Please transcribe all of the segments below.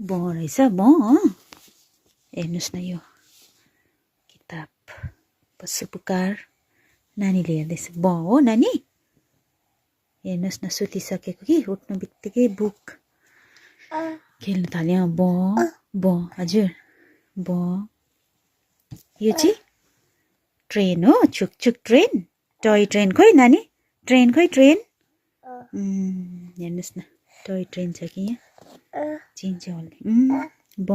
रहेछ ब हेर्नुहोस् न यो किताब पशु पुकार नानीले हेर्दैछ ब हो नानी हेर्नुहोस् न सुतिसकेको कि उठ्नु बित्तिकै बुक खेल्न थाल्यो ब हजुर ब यो चाहिँ ट्रेन हो छुक छुक ट्रेन टय ट्रेन खोइ नानी ट्रेन खोइ ट्रेन हेर्नुहोस् न टय ट्रेन छ कि यहाँ चिन्छ होला ब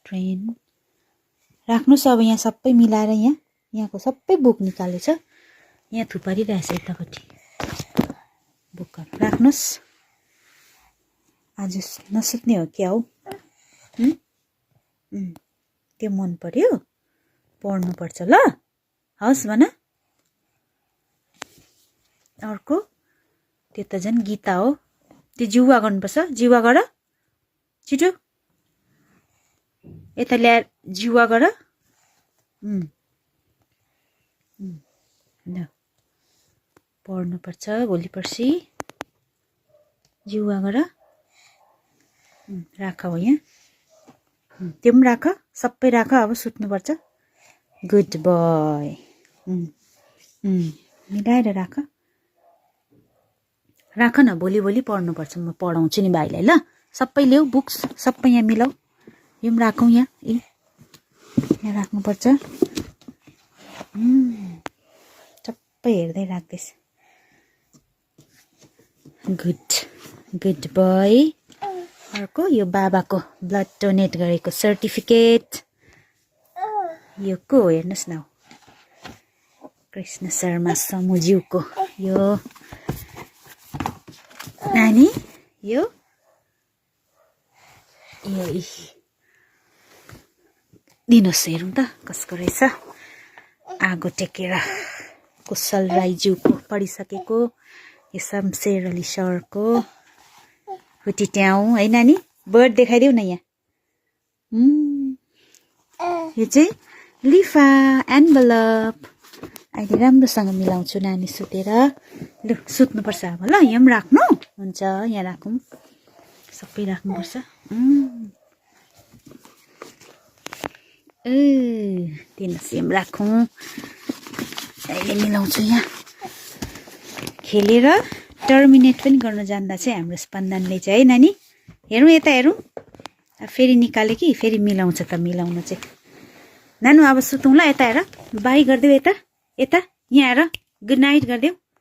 ट्रेन राख्नुहोस् अब यहाँ सबै मिलाएर यहाँको सबै बुक निकालेछ यहाँ थुपारिरहेछ यतापट्टि बुकहरू राख्नुहोस् आज नसुत्ने हो क्या हौ त्यो मन पर्यो पढ्नुपर्छ ल हवस् भन अर्को त्यो त झन् गीता हो त्यो जिउवा गर्नुपर्छ जिउवा गर छिटो यता ल्याएर जिउवा गर ल पढ्नुपर्छ भोलि पर्सि जिउवा गर राख हो यहाँ त्यो पनि राख सबै राख अब सुत्नुपर्छ गुड बय मिलाएर राख न भोलि पढ्नुपर्छ म पढाउँछु नि भाइलाई ल सबै ल्याऊ बुक्स सबै यहाँ मिलाऊ यो पनि राखौँ यहाँ यहाँ राख्नुपर्छ सबै हेर्दै राख्दैछ गुड बय अर्को यो बाबाको ब्लड डोनेट गरेको सर्टिफिकेट यो को हेर्नुहोस् न कृष्ण शर्मा समूज्यूको यो नानी यो दिनुहोस् हेरौँ त कसको रहेछ आगो टेकेर कुशल राईज्यूको पढिसकेको यो शमशेर अली सरको हुटिट्याउ है नानी बर्ड देखाइदेऊ न यहाँ यो चाहिँ लिफा एन्भलप अहिले राम्रोसँग मिलाउँछु नानी सुतेर लु सुत्नुपर्छ अब ल यहाँ पनि राख्नु हुन्छ यहाँ राखौँ सबै राख्नुपर्छ दिनुहोस् यहाँ राखौँ अहिले मिलाउँछु यहाँ खेलेर टर्मिनेट पनि गर्न जान्दा चाहिँ हाम्रो स्पन्दनले चाहिँ है नानी हेरौँ यता हेरौँ फेरि निकाल्यो कि फेरि मिलाउँछ त मिलाउनु चाहिँ नानु अब सुतौँ ल यता हेर बाई गरिदेऊ यता यहाँ हेर गुड नाइट गरिदेऊ